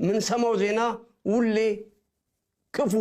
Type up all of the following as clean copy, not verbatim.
ምንሰማው ዜና ሁሌ ክፉ፣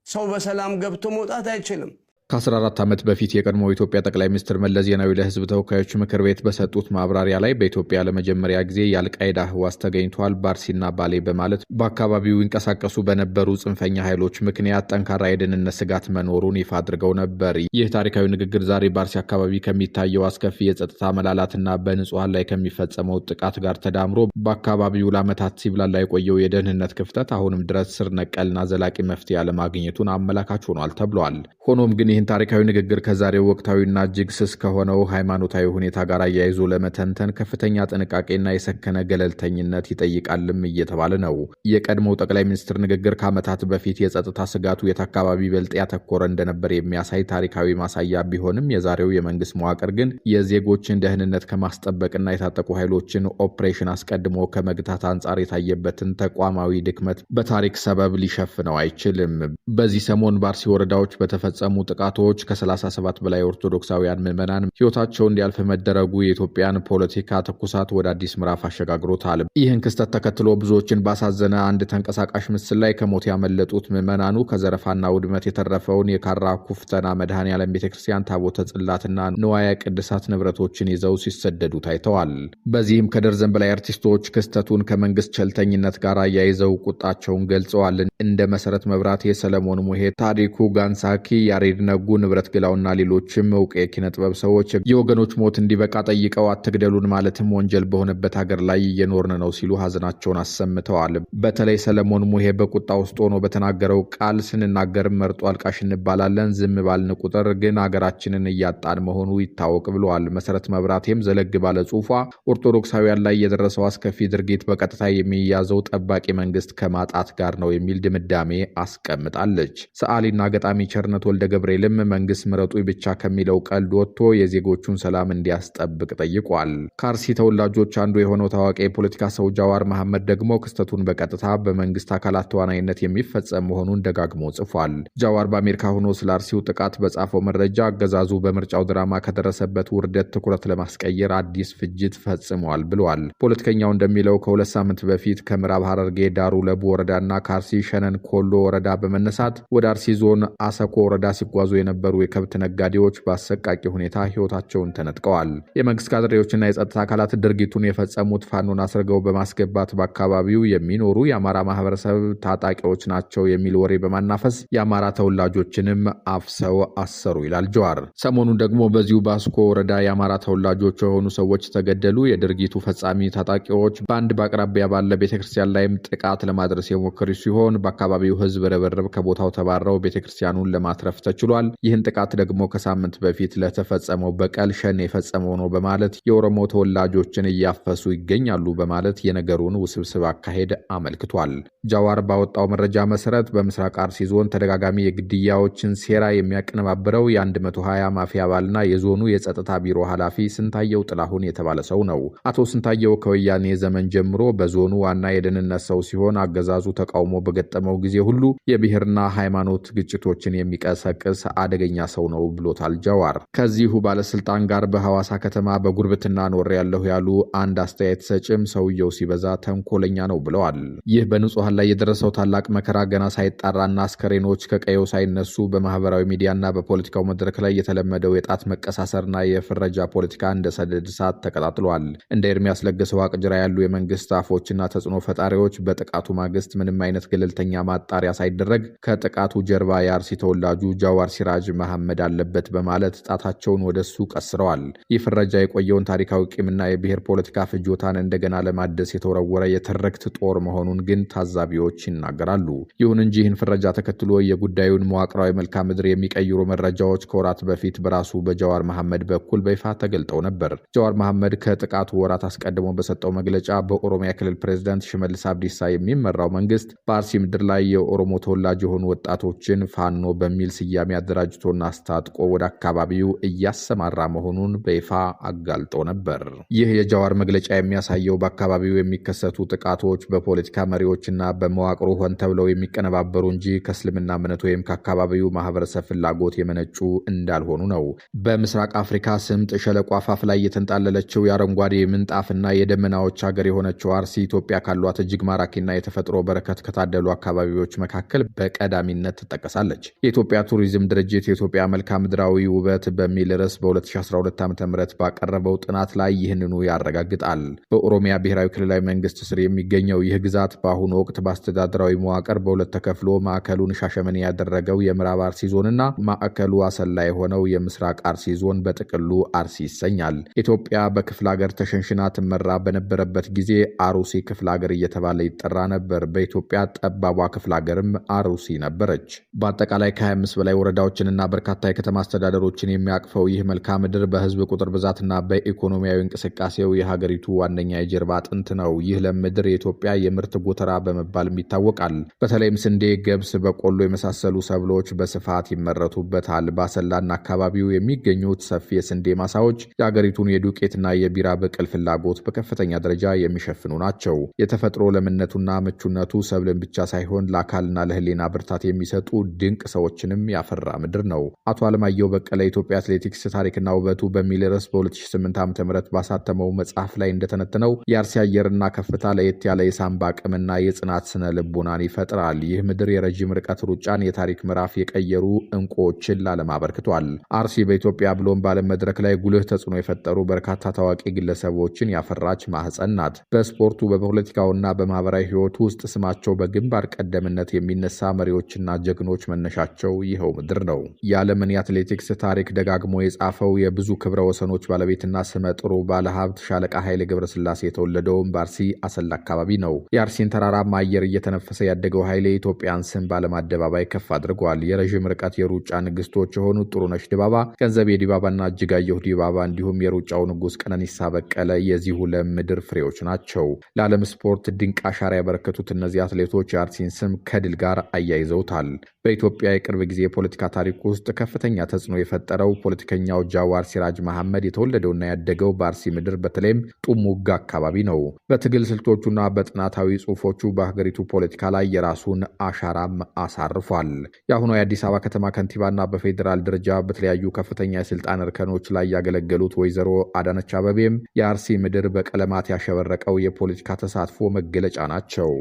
ሰው በሰላም ገብቶ መውጣት አይችልም። ከ14 ዓመት በፊት የቀድሞው የኢትዮጵያ ጠቅላይ ሚኒስትር መለስ ዜናዊ ለሕዝብ ተወካዮች ምክር ቤት በሰጡት ማብራሪያ ላይ በኢትዮጵያ ለመጀመሪያ ጊዜ የአልቃይዳ ህዋስ ተገኝቷል በአርሲና ባሌ በማለት በአካባቢው ይንቀሳቀሱ በነበሩ ጽንፈኛ ኃይሎች ምክንያት ጠንካራ የደህንነት ስጋት መኖሩን ይፋ አድርገው ነበር። ይህ ታሪካዊ ንግግር ዛሬ በአርሲ አካባቢ ከሚታየው አስከፊ የጸጥታ መላላትና በንጹሐን ላይ ከሚፈጸመው ጥቃት ጋር ተዳምሮ በአካባቢው ለዓመታት ሲብላላ የቆየው የደህንነት ክፍተት አሁንም ድረስ ስር ነቀልና ዘላቂ መፍትሄ አለማግኘቱን አመላካች ሆኗል ተብሏል። ሆኖም ግን ይህን ታሪካዊ ንግግር ከዛሬው ወቅታዊና እጅግ ስስ ከሆነው ሃይማኖታዊ ሁኔታ ጋር አያይዞ ለመተንተን ከፍተኛ ጥንቃቄና የሰከነ ገለልተኝነት ይጠይቃልም እየተባለ ነው። የቀድሞው ጠቅላይ ሚኒስትር ንግግር ከዓመታት በፊት የጸጥታ ስጋቱ የት አካባቢ ይበልጥ ያተኮረ እንደነበር የሚያሳይ ታሪካዊ ማሳያ ቢሆንም፣ የዛሬው የመንግስት መዋቅር ግን የዜጎችን ደህንነት ከማስጠበቅና የታጠቁ ኃይሎችን ኦፕሬሽን አስቀድሞ ከመግታት አንጻር የታየበትን ተቋማዊ ድክመት በታሪክ ሰበብ ሊሸፍነው አይችልም። በዚህ ሰሞን በአርሲ ወረዳዎች በተፈጸሙ ጥቃቶች ከ37 በላይ ኦርቶዶክሳውያን ምዕመናን ሕይወታቸው እንዲያልፍ መደረጉ የኢትዮጵያን ፖለቲካ ትኩሳት ወደ አዲስ ምዕራፍ አሸጋግሮታል። ይህን ክስተት ተከትሎ ብዙዎችን ባሳዘነ አንድ ተንቀሳቃሽ ምስል ላይ ከሞት ያመለጡት ምዕመናኑ ከዘረፋና ውድመት የተረፈውን የካራ ኩፍተና መድኃኔዓለም ቤተክርስቲያን ታቦተ ጽላትና ንዋየ ቅድሳት ንብረቶችን ይዘው ሲሰደዱ ታይተዋል። በዚህም ከደርዘን በላይ አርቲስቶች ክስተቱን ከመንግስት ቸልተኝነት ጋር አያይዘው ቁጣቸውን ገልጸዋል። እንደ መሰረት መብራቴ፣ ሰለሞን ሙሄ፣ ታሪኩ ጋንሳኪ፣ ያሬድ ነጉ፣ ንብረት ግላውና ሌሎችም እውቅ የኪነ ጥበብ ሰዎች የወገኖች ሞት እንዲበቃ ጠይቀው አትግደሉን ማለትም ወንጀል በሆነበት ሀገር ላይ እየኖርን ነው ሲሉ ሀዘናቸውን አሰምተዋል። በተለይ ሰለሞን ሙሄ በቁጣ ውስጥ ሆኖ በተናገረው ቃል ስንናገር መርጦ አልቃሽ እንባላለን፣ ዝም ባልን ቁጥር ግን ሀገራችንን እያጣን መሆኑ ይታወቅ ብለዋል። መሰረት መብራቴም ዘለግ ባለ ጽሁፏ ኦርቶዶክሳውያን ላይ የደረሰው አስከፊ ድርጊት በቀጥታ የሚያዘው ጠባቂ መንግስት ከማጣት ጋር ነው የሚል ድምዳሜ አስቀምጣለች። ሰዓሊና ገጣሚ ቸርነት ወልደ ገብርኤልም መንግስት ምረጡ ብቻ ከሚለው ቀልድ ወጥቶ የዜጎቹን ሰላም እንዲያስጠብቅ ጠይቋል። ከአርሲ ተወላጆች አንዱ የሆነው ታዋቂ የፖለቲካ ሰው ጃዋር መሐመድ ደግሞ ክስተቱን በቀጥታ በመንግስት አካላት ተዋናይነት የሚፈጸም መሆኑን ደጋግሞ ጽፏል። ጃዋር በአሜሪካ ሆኖ ስለ አርሲው ጥቃት በጻፈው መረጃ አገዛዙ በምርጫው ድራማ ከደረሰበት ውርደት ትኩረት ለማስቀየር አዲስ ፍጅት ፈጽሟል ብሏል። ፖለቲከኛው እንደሚለው ከ2 ሳምንት በፊት ከምዕራብ ሐረርጌ ዳሩ ለቡ ወረዳና ከአርሲ ሸነን ኮሎ ወረዳ በመነሳት ወደ አርሲ ዞን አሰኮ ወረዳ ሲጓዙ የነበሩ የከብት ነጋዴዎች በአሰቃቂ ሁኔታ ህይወታቸውን ተነጥቀዋል። የመንግስት ካድሬዎችና የጸጥታ አካላት ድርጊቱን የፈጸሙት ፋኖን አስርገው በማስገባት በአካባቢው የሚኖሩ የአማራ ማህበረሰብ ታጣቂዎች ናቸው የሚል ወሬ በማናፈስ የአማራ ተወላጆችንም አፍሰው አሰሩ ይላል ጀዋር። ሰሞኑን ደግሞ በዚሁ ባስኮ ወረዳ የአማራ ተወላጆች የሆኑ ሰዎች ተገደሉ። የድርጊቱ ፈጻሚ ታጣቂዎች በአንድ በአቅራቢያ ባለ ቤተክርስቲያን ላይም ጥቃት ለማድረስ የሞከሩ ሲሆን በአካባቢው ህዝብ ርብርብ ከቦታው ተባረው ቤተክርስቲያኑን ለማትረፍ ተችሏል። ይህን ጥቃት ደግሞ ከሳምንት በፊት ለተፈጸመው በቀል ሸኔ የፈጸመው ነው በማለት የኦሮሞ ተወላጆችን እያፈሱ ይገኛሉ በማለት የነገሩን ውስብስብ አካሄድ አመልክቷል። ጃዋር ባወጣው መረጃ መሰረት በምስራቅ አርሲ ዞን ተደጋጋሚ የግድያዎችን ሴራ የሚያቀነባብረው የ120 ማፊያ አባልና የዞኑ የጸጥታ ቢሮ ኃላፊ ስንታየው ጥላሁን የተባለ ሰው ነው። አቶ ስንታየው ከወያኔ ዘመን ጀምሮ በዞኑ ዋና የደህንነት ሰው ሲሆን አገዛዙ ተቃውሞ በገጠመው ጊዜ ሁሉ የብሔርና ሃይማኖት ግጭቶችን የሚቀሰቅስ አደገኛ ሰው ነው ብሎታል ጃዋር። ከዚሁ ባለስልጣን ጋር በሐዋሳ ከተማ በጉርብትና ኖሬያለሁ ያሉ አንድ አስተያየት ሰጭም ሰውየው ሲበዛ ተንኮለኛ ነው ብለዋል። ይህ በንጹሐን ላይ የደረሰው ታላቅ መከራ ገና ሳይጣራና አስከሬኖች ከቀየው ሳይነሱ በማህበራዊ ሚዲያና በፖለቲካው መድረክ ላይ የተለመደው የጣት መቀሳሰርና የፍረጃ ፖለቲካ እንደ ሰደድ እሳት ተቀጣጥሏል። እንደ ኤርሚያስ ለገሰ ዋቅጅራ ያሉ የመንግስት አፎችና ተጽዕኖ ፈጣሪዎች በጥቃቱ ማግስት ምንም አይነት ገለልተኛ ማጣሪያ ሳይደረግ ከጥቃቱ ጀርባ የአርሲ ተወላጁ ጃዋር ሲራጅ መሐመድ አለበት በማለት ጣታቸውን ወደሱ ቀስረዋል። ይህ ፍረጃ የቆየውን ታሪካዊ ቂምና የብሔር ፖለቲካ ፍጆታን እንደገና ለማደስ የተወረወረ የትርክት ጦር መሆኑን ግን ታዛቢዎች ይናገራሉ። ይሁን እንጂ ይህን ፍረጃ ተከትሎ የጉዳዩን መዋቅራዊ መልክዓ ምድር የሚቀይሩ መረጃዎች ከወራት በፊት በራሱ በጃዋር መሐመድ በኩል በይፋ ተገልጠው ነበር። ጃዋር መሐመድ ከጥቃቱ ወራት አስቀድሞ በሰጠው መግለጫ በኦሮሚያ ክልል ፕሬዝዳንት ሽመልስ አብዲሳ የሚመራው መንግስት በአርሲ ምድር ላይ የኦሮሞ ተወላጅ የሆኑ ወጣቶችን ፋኖ በሚል ስያሜ አደራጅቶና አስታጥቆ ወደ አካባቢው እያሰማራ መሆኑን በይፋ አጋልጦ ነበር። ይህ የጃዋር መግለጫ የሚያሳየው በአካባቢው የሚከሰቱ ጥቃቶች በፖለቲካ መሪዎችና በመዋቅሩ ሆን ተብለው የሚቀነባበሩ እንጂ ከእስልምና እምነት ወይም ከአካባቢው ማህበረሰብ ፍላጎት የመነጩ እንዳልሆኑ ነው። በምስራቅ አፍሪካ ስምጥ ሸለቆ አፋፍ ላይ የተንጣለለችው የአረንጓዴ ምንጣፍና የደመናዎች ሀገር የሆነችው አርሲ ኢትዮጵያ ካሏት እጅግ ማራኪና የተፈጥሮ በረከት ከታደሉ አካባቢዎች መካከል በቀዳሚነት ትጠቀሳለች። የኢትዮጵያ ቱሪዝም ድርጅት የኢትዮጵያ መልክዓ ምድራዊ ውበት በሚል ርዕስ በ2012 ዓ.ም ባቀረበው ጥናት ላይ ይህንኑ ያረጋግጣል። በኦሮሚያ ብሔራዊ ክልላዊ መንግስት ስር የሚገኘው ይህ ግዛት በአሁኑ ወቅት በአስተዳደራዊ መዋቅር በሁለት ተከፍሎ ማዕከሉን ሻሸመኔ ያደረገው የምዕራብ አርሲ ዞንና ማዕከሉ አሰላ የሆነው የምስራቅ አርሲ ዞን በጥቅሉ አርሲ ይሰኛል። ኢትዮጵያ በክፍለ ሀገር ተሸንሽና ትመራ በነበረበት ጊዜ አሩሲ ክፍለ ሀገር እየተባለ ይጠራ ነበር። በኢትዮጵያ ጠባቧ ክፍለ ሀገርም አሩሲ ነበረች። በአጠቃላይ ከ25 በላይ ወረዳዎችንና በርካታ የከተማ አስተዳደሮችን የሚያቅፈው ይህ መልክዓ ምድር በህዝብ ቁጥር ብዛትና በኢኮኖሚያዊ እንቅስቃሴው የሀገሪቱ ዋነኛ የጀርባ አጥንት ነው። ይህ ለም ምድር የኢትዮጵያ የምርት ጎተራ በመባልም ይታወቃል። በተለይም ስንዴ፣ ገብስ፣ በቆሎ የመሳሰሉ ሰብሎች በስፋት ይመረቱበታል። በአሰላና አካባቢው የሚገኙት ሰፊ የስንዴ ማሳዎች የሀገሪቱን የዱቄትና የቢራ ብቅል ፍላጎት በከፍተኛ ደረጃ የሚሸፍኑ ናቸው። የተፈጥሮ ለምነቱና ምቹነቱ ሰብልን ብቻ ሳይሆን ለአካልና ለህሊና ብርታት የሚሰጡ ድንቅ ሰዎችንም ያፈራ ምድር ነው። አቶ አለማየሁ በቀለ የኢትዮጵያ አትሌቲክስ ታሪክና ውበቱ በሚል ርዕስ በ2008 ዓ.ም ባሳተመው መጽሐፍ ላይ እንደተነተነው የአርሲ አየርና ከፍታ ለየት ያለ የሳምባ አቅምና የጽናት ስነ ልቦናን ይፈጥራል። ይህ ምድር የረዥም ርቀት ሩጫን የታሪክ ምዕራፍ የቀየሩ እንቁዎችን ለዓለም አበርክቷል። አርሲ በኢትዮጵያ ብሎም በዓለም መድረክ ላይ ጉልህ ተጽዕኖ የፈጠሩ በርካታ ታዋቂ ግለሰቦችን ያፈራች ማህፀን ናት። በስፖርቱ፣ በፖለቲካውና በማህበራዊ ህይወት ውስጥ ስማቸው በግንባር ቀደምነት የሚነሳ መሪዎችና ጀግኖች መነሻቸው ይኸው ምድር ነው። የዓለምን የአትሌቲክስ ታሪክ ደጋግሞ የጻፈው የብዙ ክብረ ወሰኖች ባለቤትና ስመጥሩ ባለሀብት ሻለቃ ኃይሌ ገብረስላሴ የተወለደውም በአርሲ አሰላ አካባቢ ነው። የአርሲን ተራራማ አየር እየተነፈሰ ያደገው ኃይሌ የኢትዮጵያን ስም በዓለም አደባባይ ከፍ አድርጓል። የረዥም ርቀት የሩጫ ንግስቶች የሆኑት ጥሩነሽ ዲባባ፣ ገንዘቤ ዲባባና እጅጋየሁ ዲባባ እንዲሁም የሩጫው ንጉስ ቀነኒሳ በቀለ የዚሁ ለም ምድር ፍሬዎች ናቸው። ለዓለም ስፖርት ድንቅ አሻራ ያበረከቱት እነዚህ አትሌቶች የአርሲን ስም ከድል ጋር አያይዘውታል። በኢትዮጵያ የቅርብ ጊዜ የፖለቲካ ታሪክ ውስጥ ከፍተኛ ተጽዕኖ የፈጠረው ፖለቲከኛው ጃዋር ሲራጅ መሐመድ የተወለደውና ያደገው በአርሲ ምድር በተለይም ጡሙጋ አካባቢ ነው። በትግል ስልቶቹና በጥናታዊ ጽሑፎቹ በሀገሪቱ ፖለቲካ ላይ የራሱን አሻራም አሳርፏል። የአሁኗ የአዲስ አበባ ከተማ ከንቲባና በፌዴራል ደረጃ በተለያዩ ከፍተኛ የስልጣን እርከኖች ላይ ያገለገሉት ወይዘሮ አዳነች አበቤም የአርሲ ምድር በቀለማት ያሸበረቀው የፖለቲካ ተሳትፎ መገለጫ ናቸው።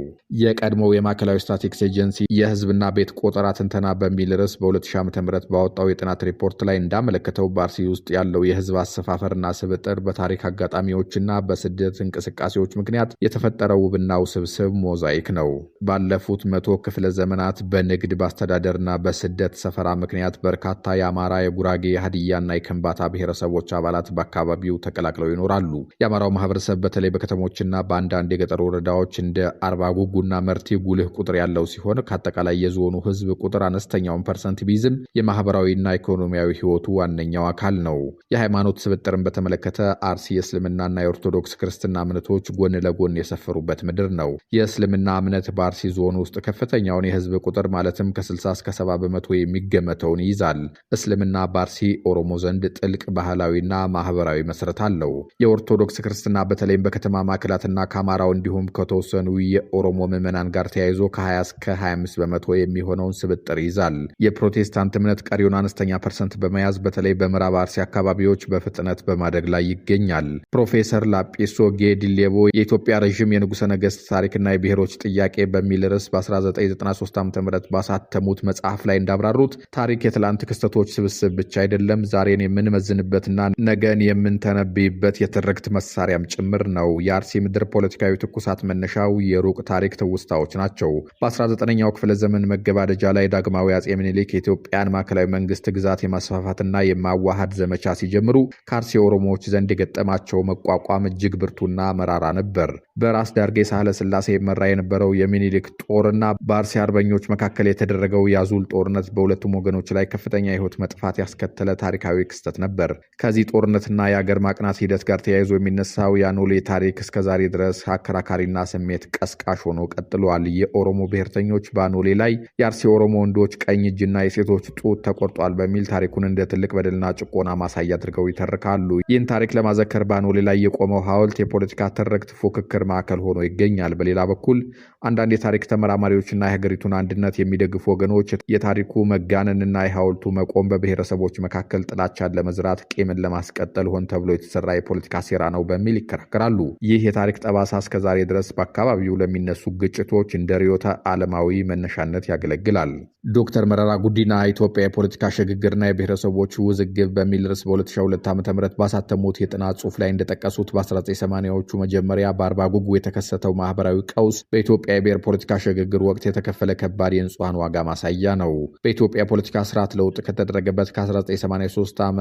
የቀድሞው የማዕከላዊ ስታቲስቲክስ ኤጀንሲ የህዝብና ቤት ቆጠራ ትንተና በሚል ርዕስ በ2000 ዓ.ም ባወጣው የጥናት ሪፖርት ላይ እንዳመለከተው በአርሲ ውስጥ ያለው የህዝብ አሰፋፈርና ስብጥር በታሪክ አጋጣሚዎችና በስደት እንቅስቃሴዎች ምክንያት የተፈጠረው ውብና ውስብስብ ሞዛይክ ነው። ባለፉት 100 ክፍለ ዘመናት በንግድ፣ በአስተዳደርና በስደት ሰፈራ ምክንያት በርካታ የአማራ፣ የጉራጌ፣ የሀዲያና የከምባታ ብሔረሰቦች አባላት በአካባቢው ተቀላቅለው ይኖራሉ። የአማራው ማህበረሰብ በተለይ በከተሞችና በአንዳንድ የገጠር ወረዳዎች እንደ አርባ ጉጉና መርቲ ጉልህ ቁጥር ያለው ሲሆን ከአጠቃላይ የዞኑ ህዝብ ቁጥር አነስተኛውን percent ቢይዝም የማህበራዊና ኢኮኖሚያዊ ህይወቱ ዋነኛው አካል ነው። የሃይማኖት ስብጥርን በተመለከተ አርሲ የእስልምናና የኦርቶዶክስ ክርስትና እምነቶች ጎን ለጎን የሰፈሩበት ምድር ነው። የእስልምና እምነት በአርሲ ዞን ውስጥ ከፍተኛውን የህዝብ ቁጥር ማለትም ከ60 እስከ 70% የሚገመተውን ይይዛል። እስልምና በአርሲ ኦሮሞ ዘንድ ጥልቅ ባህላዊና ማህበራዊ መሰረት አለው። የኦርቶዶክስ ክርስትና በተለይም በከተማ ማዕከላትና ከአማራው እንዲሁም ከተወሰኑ የኦሮሞ ምዕመናን ጋር ተያይዞ ከ20 እስከ 25% የሚሆነውን ስብጥር ይይዛል። የፕሮቴስታንት እምነት ቀሪውን አነስተኛ percent በመያዝ በተለይ በምዕራብ አርሲ አካባቢዎች በፍጥነት በማደግ ላይ ይገኛል። ፕሮፌሰር ላጲሶ ጌዲሌቦ የኢትዮጵያ ረዥም የንጉሠ ነገሥት ታሪክና የብሔሮች ጥያቄ በሚል ርዕስ በ1993 ዓ.ም ባሳተሙት መጽሐፍ ላይ እንዳብራሩት ታሪክ የትላንት ክስተቶች ስብስብ ብቻ አይደለም፣ ዛሬን የምንመዝንበትና ነገን የምንተነብይበት የትርክት መሳሪያም ጭምር ነው። የአርሲ ምድር ፖለቲካዊ ትኩሳት መነሻው የሩቅ ታሪክ ትውስታዎች ናቸው። በ19ኛው ክፍለ ዘመን መገባደጃ ላይ ዳግማዊ አጼ ምኒልክ የኢትዮጵያን ማዕከላዊ መንግስት ግዛት የማስፋፋትና የማዋሃድ ዘመቻ ሲጀምሩ ከአርሲ ኦሮሞዎች ዘንድ የገጠማቸው መቋቋም እጅግ ብርቱና መራራ ነበር። በራስ ዳርጌ ሳህለ ስላሴ ይመራ የነበረው የሚኒሊክ ጦርና በአርሲ አርበኞች መካከል የተደረገው የአዙል ጦርነት በሁለቱም ወገኖች ላይ ከፍተኛ የህይወት መጥፋት ያስከተለ ታሪካዊ ክስተት ነበር። ከዚህ ጦርነትና የአገር ማቅናት ሂደት ጋር ተያይዞ የሚነሳው የአኖሌ ታሪክ እስከዛሬ ድረስ አከራካሪና ስሜት ቀስቃሽ ሆኖ ቀጥሏል። የኦሮሞ ብሔርተኞች በአኖሌ ላይ፣ የአርሲ ኦሮሞ የኦሮሞ ወንዶች ቀኝ እጅና የሴቶች ጡት ተቆርጧል በሚል ታሪኩን እንደ ትልቅ በደልና ጭቆና ማሳያ አድርገው ይተርካሉ። ይህን ታሪክ ለማዘከር በአኖሌ ላይ የቆመው ሐውልት የፖለቲካ ትርክት ፉክክር ማዕከል ሆኖ ይገኛል። በሌላ በኩል አንዳንድ የታሪክ ተመራማሪዎችና የሀገሪቱን አንድነት የሚደግፉ ወገኖች የታሪኩ መጋነንና የሐውልቱ መቆም በብሔረሰቦች መካከል ጥላቻን ለመዝራት፣ ቂምን ለማስቀጠል ሆን ተብሎ የተሰራ የፖለቲካ ሴራ ነው በሚል ይከራከራሉ። ይህ የታሪክ ጠባሳ እስከዛሬ ድረስ በአካባቢው ለሚነሱ ግጭቶች እንደ ርዕዮተ ዓለማዊ መነሻነት ያገለግላል። ዶክተር መረራ ጉዲና ኢትዮጵያ የፖለቲካ ሽግግርና የብሔረሰቦች ውዝግብ በሚል ርዕስ በ2002 ዓ.ም ባሳተሙት የጥናት ጽሑፍ ላይ እንደጠቀሱት በ1980ዎቹ መጀመሪያ በአርባ ጉጉ የተከሰተው ማህበራዊ ቀውስ በኢትዮጵያ የብሔር ፖለቲካ ሽግግር ወቅት የተከፈለ ከባድ የንጹሐን ዋጋ ማሳያ ነው። በኢትዮጵያ የፖለቲካ ስርዓት ለውጥ ከተደረገበት ከ1983 ዓ.ም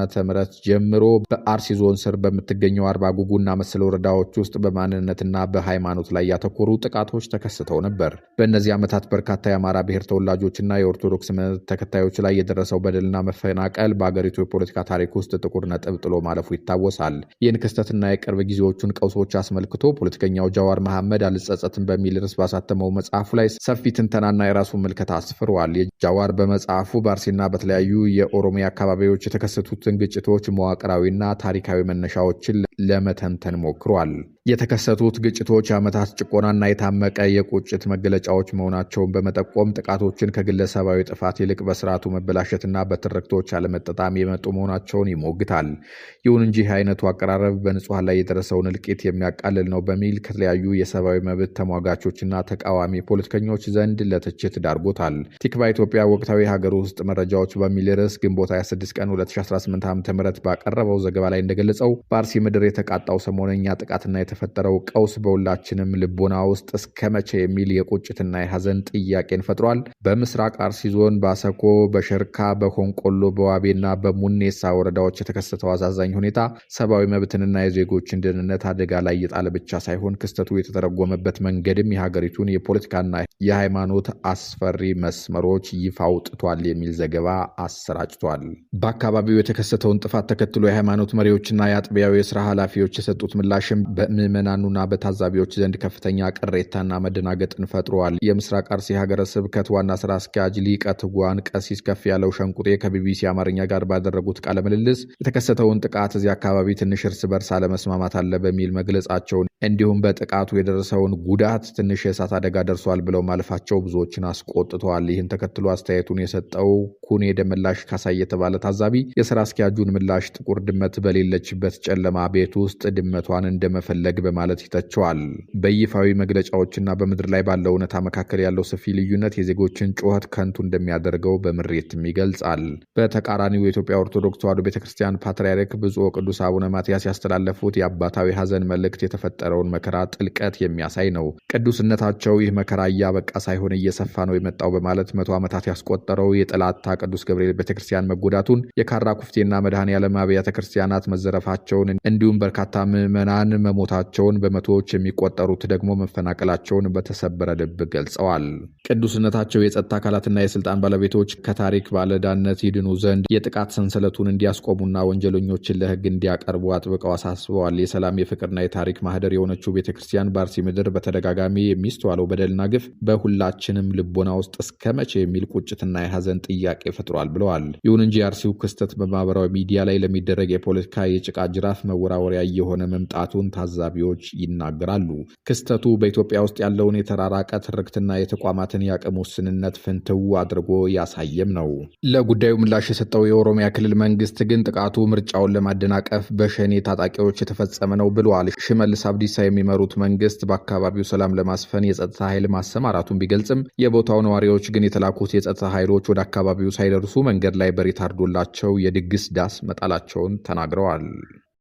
ጀምሮ በአርሲ ዞን ስር በምትገኘው አርባ ጉጉና መሰል ወረዳዎች ውስጥ በማንነትና በሃይማኖት ላይ ያተኮሩ ጥቃቶች ተከስተው ነበር። በእነዚህ ዓመታት በርካታ የአማራ ብሔር ተወላጆችና የኦርቶዶክስ እምነት ተከታዮች ላይ የደረሰው በደልና መፈናቀል በአገሪቱ የፖለቲካ ታሪክ ውስጥ ጥቁር ነጥብ ጥሎ ማለፉ ይታወሳል። ይህን ክስተትና የቅርብ ጊዜዎቹን ቀውሶች አስመልክቶ ፖለቲከኛው ጃዋር መሐመድ አልጸጸትም በሚል ርዕስ ባሳተመው መጽሐፉ ላይ ሰፊ ትንተናና የራሱን ምልከታ አስፍሯል። ጃዋር በመጽሐፉ በአርሲና በተለያዩ የኦሮሚያ አካባቢዎች የተከሰቱትን ግጭቶች መዋቅራዊና ታሪካዊ መነሻዎችን ለመተንተን ሞክሯል። የተከሰቱት ግጭቶች የዓመታት ጭቆናና የታመቀ የቁጭት መገለጫዎች መሆናቸውን በመጠቆም ጥቃቶችን ከግለሰባዊ ጥፋት ይልቅ በስርዓቱ መበላሸትና በትርክቶች አለመጣጣም የመጡ መሆናቸውን ይሞግታል። ይሁን እንጂ ይህ አይነቱ አቀራረብ በንጹሐን ላይ የደረሰውን እልቂት የሚያቃልል ነው በሚል ከተለያዩ የሰብአዊ መብት ተሟጋቾችና ተቃዋሚ ፖለቲከኞች ዘንድ ለትችት ዳርጎታል። ቲክቫህ ኢትዮጵያ ወቅታዊ ሀገር ውስጥ መረጃዎች በሚል ርዕስ ግንቦት 26 ቀን 2018 ዓ.ም ባቀረበው ዘገባ ላይ እንደገለጸው በአርሲ ምድር የተቃጣው ሰሞነኛ ጥቃትና የተፈጠረው ቀውስ በሁላችንም ልቦና ውስጥ እስከ መቼ የሚል የቁጭትና የሐዘን ጥያቄን ፈጥሯል። በምስራቅ አርሲ ዞን በአሰኮ፣ በሸርካ፣ በሆንቆሎ፣ በዋቤና በሙኔሳ ወረዳዎች የተከሰተው አሳዛኝ ሁኔታ ሰብአዊ መብትንና የዜጎችን ደህንነት አደጋ ላይ የጣለ ብቻ ሳይሆን ክስተቱ የተተረጎመበት መንገድም የሀገሪቱን የፖለቲካና የሃይማኖት አስፈሪ መስመሮች ይፋ አውጥቷል የሚል ዘገባ አሰራጭቷል። በአካባቢው የተከሰተውን ጥፋት ተከትሎ የሃይማኖት መሪዎችና የአጥቢያው የስራ ኃላፊዎች የሰጡት ምላሽም በምዕመናኑና በታዛቢዎች ዘንድ ከፍተኛ ቅሬታና መደናገጥን ፈጥሯል። የምስራቅ አርሲ ሀገረ ስብከት ዋና ስራ አስኪያጅ ሊቀ ትጉሃን ቀሲስ ከፍያለው ሸንቁጤ ከቢቢሲ አማርኛ ጋር ባደረጉት ቃለ ምልልስ የተከሰተውን ጥቃት እዚህ አካባቢ ትንሽ እርስ በርስ አለመስማማት አለ በሚል መግለጻቸውን እንዲሁም በጥቃቱ የደረሰውን ጉዳት ትንሽ የእሳት አደጋ ደርሷል ብለው ማለፋቸው ብዙዎችን አስቆጥተዋል። ይህን ተከትሎ አስተያየቱን የሰጠው ኩኔ ደመላሽ ካሳይ የተባለ ታዛቢ የስራ አስኪያጁን ምላሽ ጥቁር ድመት በሌለችበት ጨለማ ቤት ውስጥ ድመቷን እንደመፈለግ በማለት ይተቸዋል። በይፋዊ መግለጫዎችና በምድር ላይ ባለው እውነታ መካከል ያለው ሰፊ ልዩነት የዜጎችን ጩኸት ከንቱ እንደሚያደርገው በምሬትም ይገልጻል። በተቃራኒው የኢትዮጵያ ኦርቶዶክስ ተዋሕዶ ቤተክርስቲያን ፓትርያርክ ብፁዕ ወቅዱስ አቡነ ማትያስ ያስተላለፉት የአባታዊ ሐዘን መልእክት የተፈጠረውን መከራ ጥልቀት የሚያሳይ ነው። ቅዱስነታቸው ይህ መከራ እያበቃ ሳይሆን እየሰፋ ነው የመጣው በማለት 100 ዓመታት ያስቆጠረው የጠላታ ቅዱስ ገብርኤል ቤተክርስቲያን መጎዳቱን፣ የካራ ኩፍቴና መድኃኔዓለም አብያተ ክርስቲያናት መዘረፋቸውን እንዲሁም በርካታ ምዕመናን መሞታቸውን፣ በመቶዎች የሚቆጠሩት ደግሞ መፈናቀላቸውን በተሰበረ ልብ ገልጸዋል። ቅዱስነታቸው የጸጥታ አካላትና የስልጣን ባለቤቶች ከታሪክ ባለዕዳነት ይድኑ ዘንድ የጥቃት ሰንሰለቱን እንዲያስቆሙና ወንጀለኞችን ለሕግ እንዲያቀርቡ አጥብቀው አሳስበዋል። የሰላም የፍቅርና የታሪክ ማህደር የሆነችው ቤተክርስቲያን በአርሲ ምድር በተደጋጋሚ የሚስተዋለው በደልና ግፍ በሁላችንም ልቦና ውስጥ እስከ መቼ የሚል ቁጭትና የሐዘን ጥያቄ ፈጥሯል ብለዋል። ይሁን እንጂ የአርሲው ክስተት በማህበራዊ ሚዲያ ላይ ለሚደረግ የፖለቲካ የጭቃ ጅራፍ መወራወሪያ እየሆነ መምጣቱን ታዛቢዎች ይናገራሉ። ክስተቱ በኢትዮጵያ ውስጥ ያለውን የተራራቀ ትርክትና የተቋማትን የአቅም ውስንነት ፍንትው አድርጎ ያሳየም ነው። ለጉዳዩ ምላሽ የሰጠው የኦሮሚያ ክልል መንግስት ግን ጥቃቱ ምርጫውን ለማደናቀፍ በሸኔ ታጣቂዎች የተፈጸመ ነው ብለዋል። ሽመልስ አብዲሳ የሚመሩት መንግስት በአካባቢው ሰላም ለማስፈን የጸጥታ ኃይል ማሰማራቱን ቢገልጽም የቦታው ነዋሪዎች ግን የተላኩት የጸጥታ ኃይሎች ወደ አካባቢው ሳይደርሱ መንገድ ላይ በሬ ታርዶላቸው የድግስ ዳስ መጣላቸውን ተናግረዋል።